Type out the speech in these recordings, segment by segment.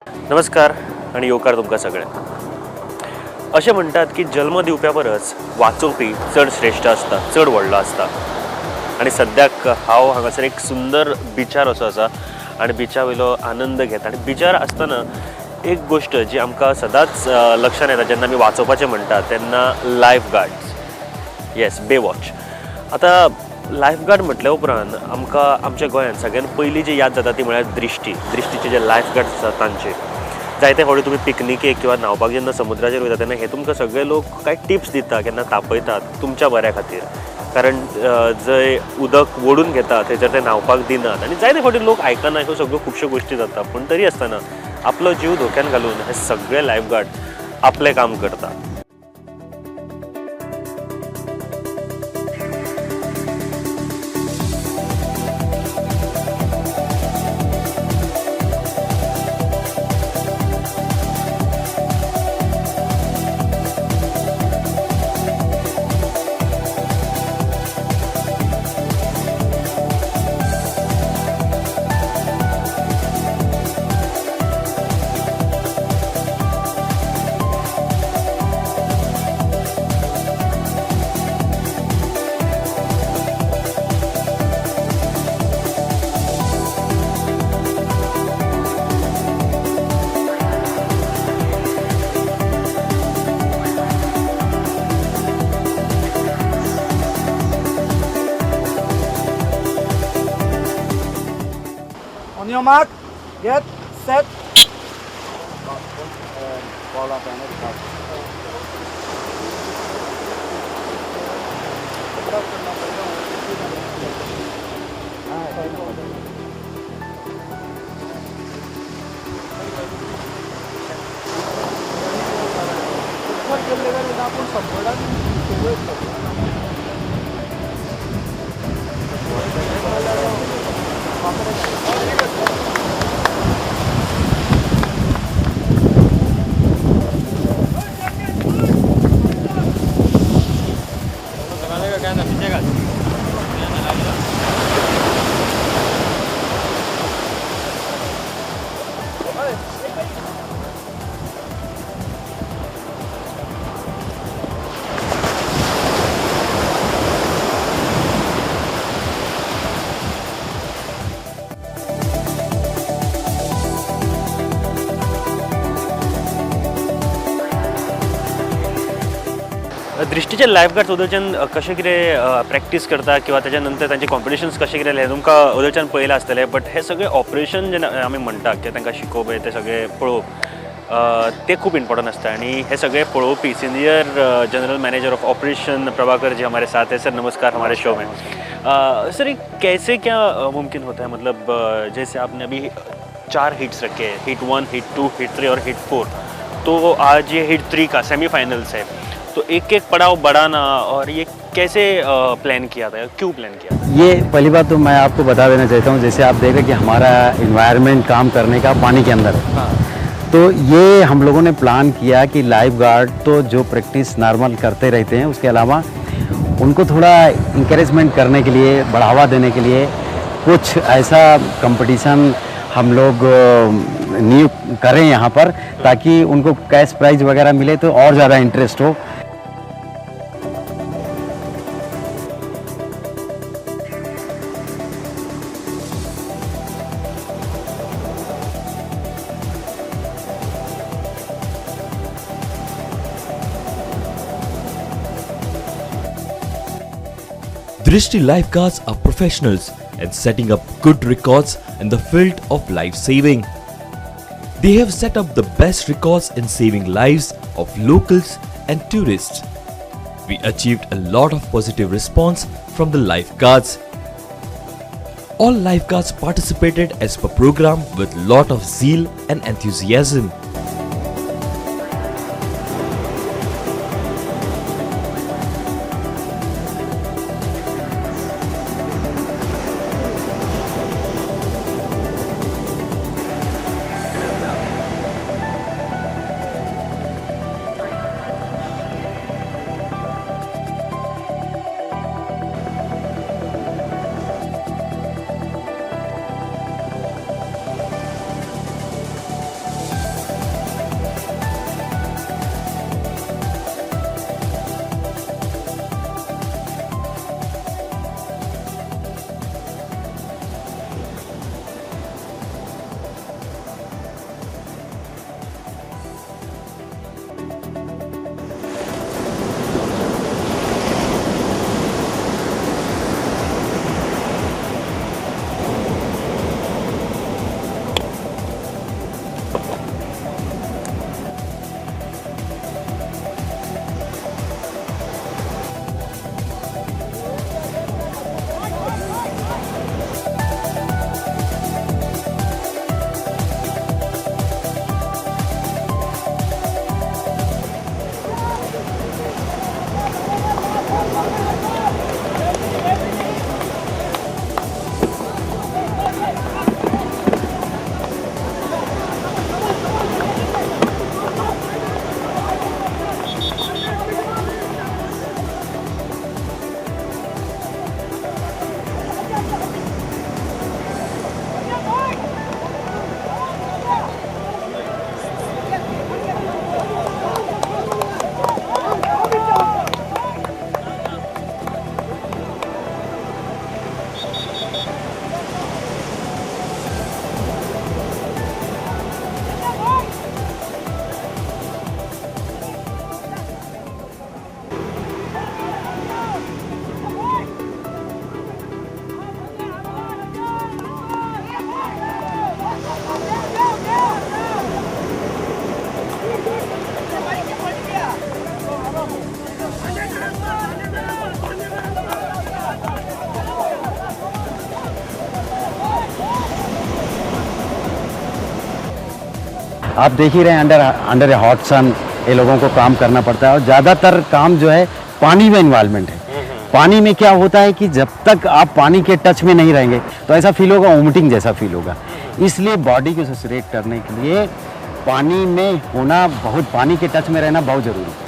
नमस्कार आनी येवकार तुमकां सगळ्यांक. अशें म्हणटात की जल्म दिवप्या परस वाचोवपी चड श्रेश्ठ आसता, चड व्हडलो आसता. आनी सद्याक हांव हांगासर एक सुंदर बिचार असो आसा आनी बिचा वयलो आनंद घेता. आनी बिचार आसतना एक गोश्ट जी आमकां सदांच लक्षांत येता जेन्ना आमी वाचोवपाचें म्हणटा तेन्ना लायफ गार्ड्स, येस, बेवॉच. आतां लायफ गार्ड म्हटल्या उपरांत आमकां आमच्या गोंयांत सगळ्यात पयली जी याद जाता ती म्हळ्यार दृश्टी. दृश्टीचे जे लायफ गार्ड्स आसात तांचे जायते फावटी तुमी पिकनिकेक किंवा न्हांवपाक जेन्ना समुद्राचेर वयता तेन्ना हे तुमकां सगळे लोक कांय टिप्स दिता, केन्ना तापयतात तुमच्या बऱ्या खातीर, कारण जंय उदक ओडून घेता थंयसर ते न्हांवपाक दिनात आनी जायते फावटी लोक आयकना. ह्यो सगळ्यो खुबश्यो गोश्टी जाता, पूण तरी आसतना आपलो जीव धोक्यान घालून हे सगळे लायफ गार्ड आपलें काम करता. On your mark, get set. दृश्टीचे लायफ गार्ड्स ओदोळच्यान कशें कितें प्रॅक्टीस करता किंवा ताच्या नंतर तांचे कॉम्पिटिशन्स कशें कितें जालें तुमकां ओदोळच्यान पळयलां आसतलें, बट हे सगळे ऑपरेशन जेन्ना आमी म्हणटा की तांकां शिकोवप ते सगळे पळोवप ते खूब इम्पॉर्टंट आसता. आनी हे सगळे पळोवपी senior general manager of operation Prabhakar ji हमारे साथ है. सर नमस्कार हमारे शो में. सर ये कैसे क्या मुमकिन होता है, मतलब जैसे आपने अभी 4 हिट्स रखे हैं, हिट 1, हिट 2, हिट 3 और हिट 4, तो आज ये हिट 3 का सेमीफाइनल्स है, तो एक एक पड़ाव बढ़ाना और ये कैसे प्लान किया था, क्यों प्लान किया था? ये पहली बात तो मैं आपको बता देना चाहता हूँ, जैसे आप देख रहे हैं कि हमारा इन्वायरमेंट काम करने का पानी के अंदर है। हाँ। तो ये हम लोगों ने प्लान किया कि लाइफ गार्ड तो जो प्रैक्टिस नॉर्मल करते रहते हैं, उसके अलावा उनको थोड़ा इंकरेजमेंट करने के लिए, बढ़ावा देने के लिए कुछ ऐसा कंपटीशन हम लोग नियुक्त करें यहाँ पर, ताकि उनको कैश प्राइज वगैरह मिले तो और ज़्यादा इंटरेस्ट हो। Drishti lifeguards are professionals and setting up good records in the field of life saving. They have set up the best records in saving lives of locals and tourists. We achieved a lot of positive response from the lifeguards. All lifeguards participated as per program with lot of zeal and enthusiasm. आप देख ही रहे हैं under ए hot सन ये लोगों को काम करना पड़ता है और ज़्यादातर काम जो है पानी में इन्वॉल्वमेंट है। पानी में क्या होता है कि जब तक आप पानी के टच में नहीं रहेंगे तो ऐसा फील होगा, वोमिटिंग जैसा फील होगा। इसलिए बॉडी को सेचुरेट करने के लिए पानी में होना बहुत, पानी के टच में रहना बहुत ज़रूरी है।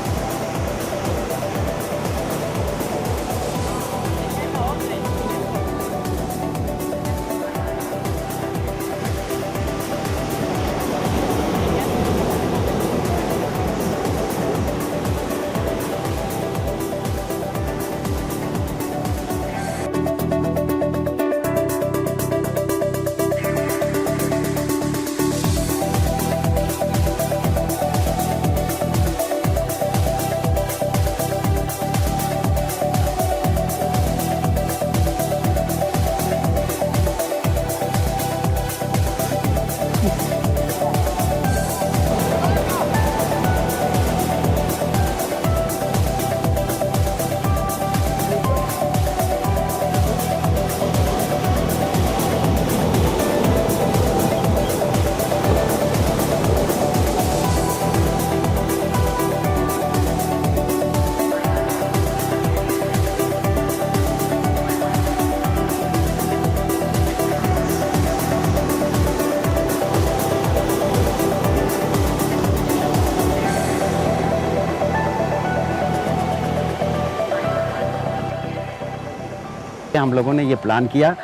हम लोगों ने ये प्लान किया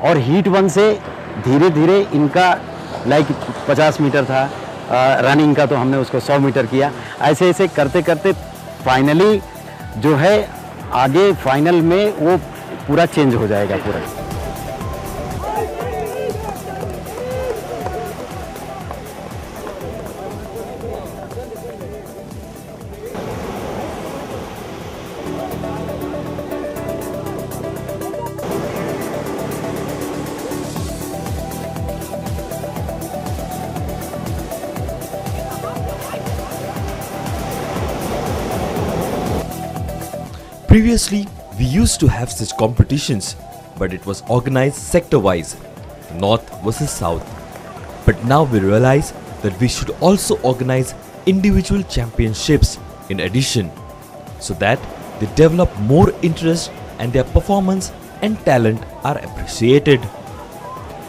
और हीट 1 से धीरे धीरे इनका लाइक 50 मीटर था रनिंग का, तो हमने उसको 100 मीटर किया। ऐसे ऐसे करते करते फाइनली जो है आगे फाइनल में वो पूरा चेंज हो जाएगा पूरा। Previously, we used to have such competitions, but it was organized sector-wise, north versus south. But now we realize that we should also organize individual championships in addition, so that they develop more interest and their performance and talent are appreciated.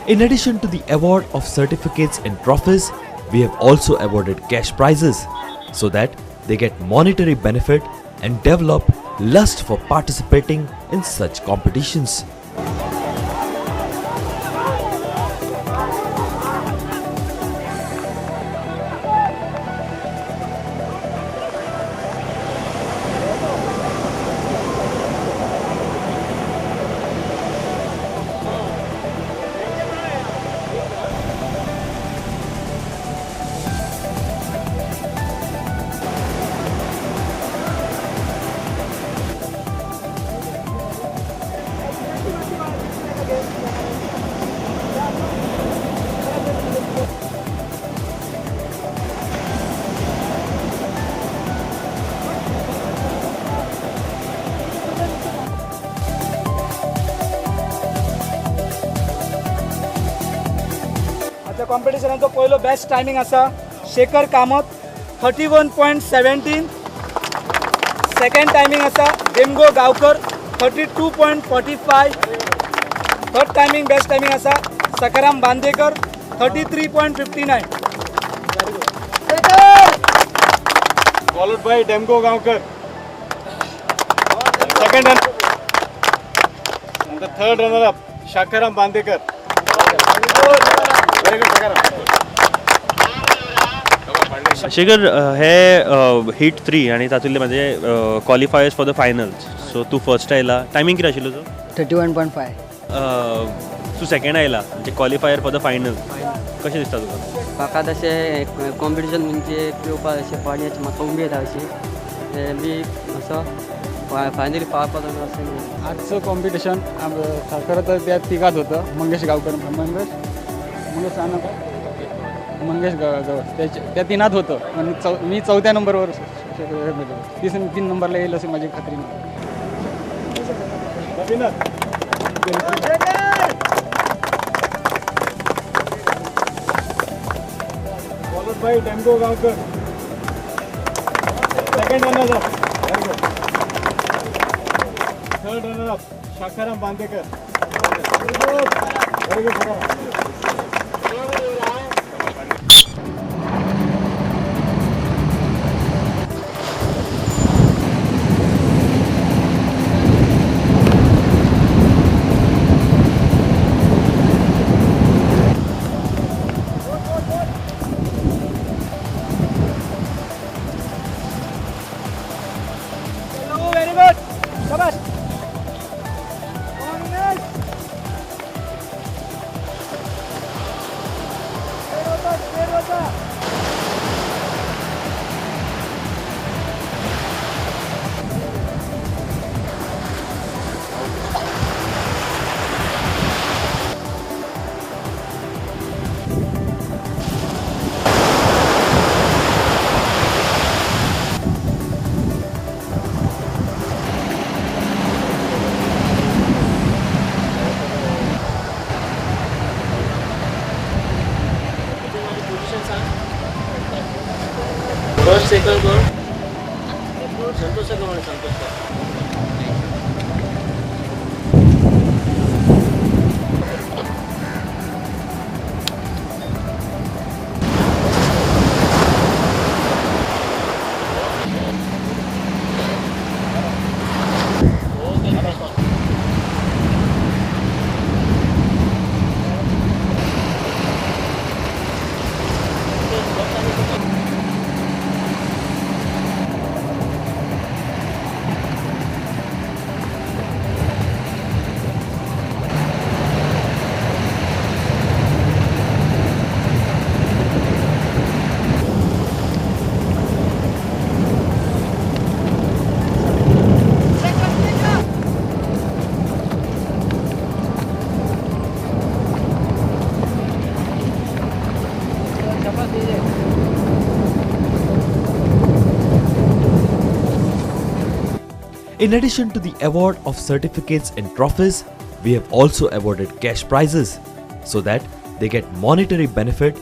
In addition to the award of certificates and trophies, we have also awarded cash prizes, so that they get monetary benefit and develop lust for participating in such competitions. कॉम्पिटिशनाचो पयलो best timing आसा Shekhar Kamat 31.17. Second timing आसा Demgo Gaonkar 32.45. Third timing best timing आसा Sakaram Bandekar 33.59. Followed by Demgo Gaonkar second run and the third runner up Sakaram Bandekar. Shekhar, hey heat 3 आनी तातूंतले म्हणजे qualifiers for the finals, so तूं first आयला, timing कितें आशिल्लो तुजो? 31.5. तूं सेकेंड आयला म्हणजे क्वॉलिफायर फॉर the final, कशें दिसता तुका? म्हाका तशें कॉम्पिटिशन म्हणजे पेंवपाक अशें पाणयाची म्हाका उमेद आहा अशी, मी असो फायनली पावपाक अशें. आजचं कॉम्पिटिशन खरं तर त्या तिघात होतं, मंगेश गावकर, मंगेश मंगेश गवस त्या तिनात होतं आणि मी चौथ्या नंबरवर 3 नंबरला येईल अशी माझी खात्री नाही. Bhai Demgo Gaonkar, second runner up. Very good. Third runner up Shakaram Bandekar. Very good. Very good. शाबाश. Come on, Umesh. Straight वचा, straight वचा. First second कोण संतोष म्हण Santosh. In addition to the award of certificates and trophies, we have also awarded cash prizes so that they get monetary benefit